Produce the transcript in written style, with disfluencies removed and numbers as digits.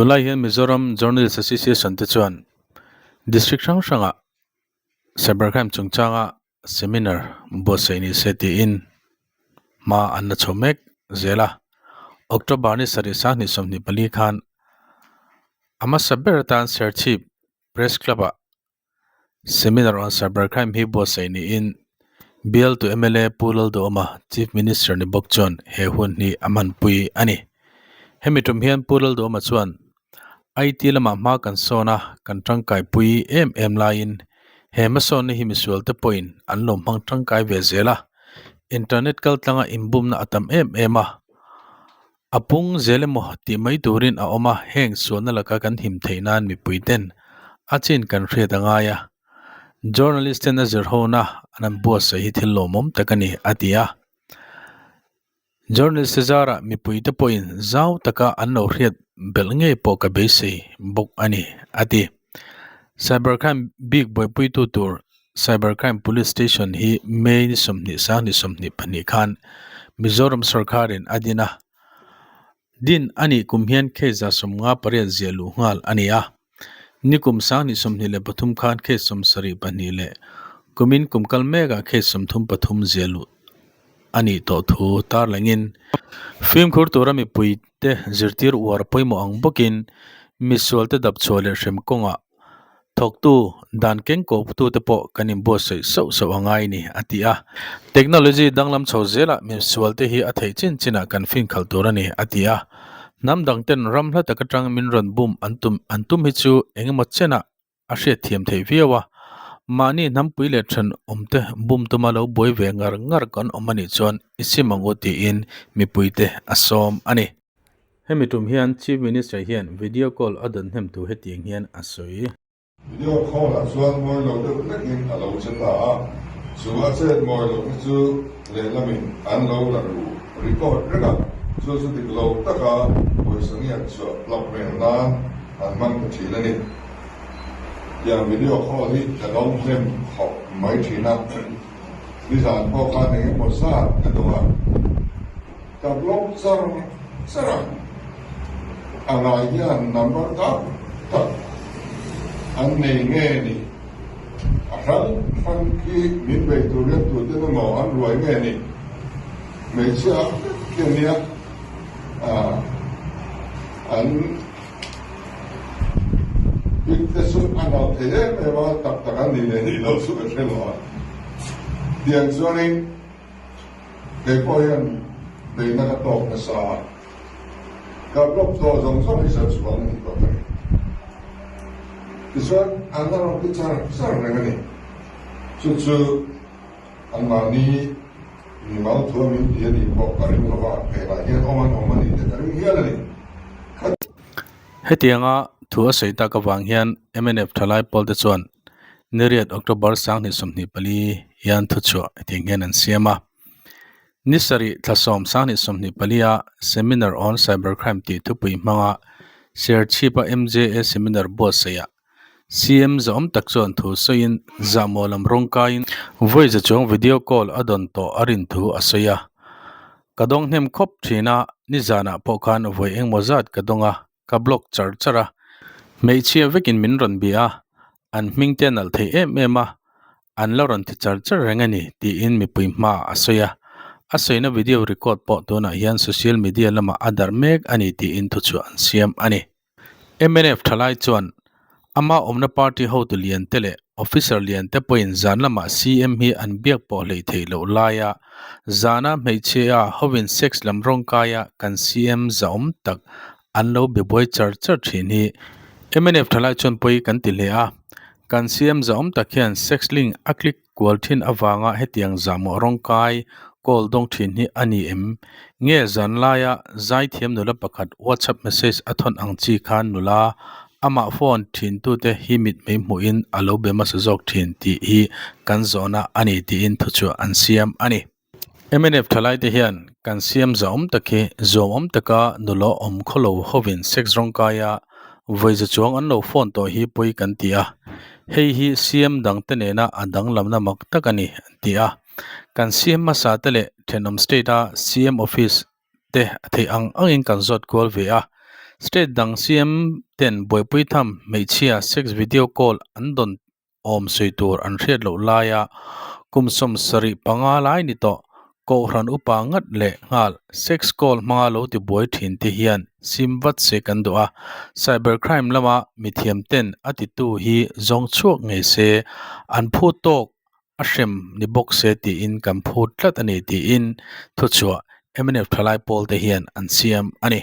Tunlai hian Mizoram Journalist Association te chuan District hrang hrangah Cybercrime chungchanga seminar buatsaih ni se tiin hma an la chho mek zel a. October ni sarih sanghnih 24 khan a hmasa ber atan Serchhip Press Club ah Seminar on Cybercrime hi buatsaih niin bialtu mla Pu Lalduhawma Chief Minister ni bawk chuan he hun hi a hmanpui a ni. Hemi tum hian Pu Lalduhawma chuan IT lamah hma kan sawn a, kan tangkaipui em em laiin he hmasawnna hi misual te pawhin an lo hmang tangkai ve zel a, internet kal tlanga inbumna a tam em em a, a pung zel emaw tih mai turin a awm a, heng sualna laka kan him theih nan mipui ten a chin kan hriat a ngai a, journalist ten a zirhona an an buatsaih hi thil lawmawm tak a ni, a ti a. Journalist te zarah mipuite pawhin zau taka an lo hriat belh ngei pawh ka beisei bawk a ni, a ti. Cybercrime bik buaipuitu tur Cybercrime Police Station hi May ni 20 sang ni 22 khan Mizoram sorkarin a din a. Din a nih kum hian case 58 ziah luh nghal a ni a. Nikum sang ni 23 khan case 72 leh kumin kum kal mekah case 33 ziah luh a nih tawh thu tarlangin fimkhur tura mipuite zirtir uar pawimawh ang bawkin misualte dapchhuah leh hrem kawngah thawktu dan keng kawptute pawh kan inbuatsaih sauh sauh a ngai ni a ti a. Technology danglam chho zelah misualte hi a theih chin chinah kan finkhalh tur a ni a ti a. Hnam dangten ram hla tak atang min rawn bum an tum an tum hi chu engemaw chenah a hriatthiam theih viau a, mahni hnampui leh thenawmte bum tuma lo buai ve ngar ngar kan awm a nih chuan i sim ang u tiin mipuite a sawm a ni. Hemi tum hian Chief Minister hian video call a dawn hnem thu hetiang hian a sawi. Video call ah chuan mawi lo deuh hlekin a lo che ta a, chu a chet mawi loh hi chu lehlamin an lo la ru record reng a, chu chu dik lo taka pawisa ngiat chhuah plug mel nan an hmang ta thin a ni. Tiang video call hi ka lo hnem khawp mai thin a, nizan pawh khan eng emaw zat ka dawng a, ka block char char a, a ngai hian number tam tak an nei nge ni, a hrang hrang khi min bei tur hian tuten emaw an ruai nge ni, hmeichhia ang vek khi a nia, an. Bik te chu a nalh thei em em a, tak tak an ni leh nih loh chu ka hre lo a. Tiang chuanin kei pawh hian beihna ka tawk nasa a, ka block tawh zawng zawng hi zachuang a ni tawh ka ni. Tichuan an la rawn ti char char reng a ni. Chu chu anmahni mimal thua min ti a nih pawh ka ring lo va, phenah hian awm an awm a ni tih ka ring hial a ni. Hetianga thu a sawi tak avang hian mnf thalai pawl te chuan niriat October 2024 hian thuchhuah hetiang hian an siam a. Ni sarih thla sawm 2024 a Seminar on Cybercrime tih thupui hmanga Serchhip-a MJA Seminar buatsaihah CM zahawm tak chuan thu sawiin zahmawh lam rawng kaiin vawi za chuang video call a dawn tawh a rin thu a sawi a. Ka dawng hnem khawp thin a, nizanah pawh khan vawi engmaw zat ka dawng a, ka block char char a. Hmeichhia vekin min rawn bia a, an hming te a nalh thei em em a, an la rawn ti char char reng a ni tiin mipui hmaah a sawi a. A sawina video record pawh tunah hian social media lamah a darh mek a ni tiin thuchhuah an siam a ni. Mnf thalai chuan ama awmna party hotu lian te leh officer lian te pawhin zan lamah CM hi an biak pawh hleih theih loh laia zana hmeichhia hovin sex lam rawng kaia kan CM zahawm tak an lo be buai char char thin hi mnf thalai chuan pawi kan ti hle a. Kan CM zahawm tak hian sex link a click Kual thin avanga hetiang zahmawh rawng kai call dawng thin hi a ni em? Nge zan laia zaithiam nula pakhat WhatsApp message a thawn ang chi khan nula amah phone thintute hi mitmei hmuhin a lo be hmasa zawk thin tih hi kan zawhna a ni tiin thuchhuah an siam a ni. Mnf thalaite hian kan siam zahawm tak hi zuamawm taka nula awm khawlo hovin sex rawng kaia vawiza chuang an lo phone tawh hi pawi kan ti a, hei hi siam dangte nena a danglamna mak tak a ni an ti a. Kan siam hmasa te leh thenawm state a CM office te a theih ang angin kan zawt kual ve a. State dang CM ten buaipui tham hmeichhia sex video call an dawn awm sawi tur an hriat loh laia kum 75 lai ni tawh Kohhran upa ngat leh nghal sex call hmanga lo ti buai thin te hian sim vat se kan duh a, cyber crime lama mithiam ten a titu hi zawng chhuak ngei se an phu tawk a hrem ni bawk se tiin kan phut tlat a ni tiin thuchhuah mnf thalai pawl te hian an siam a ni.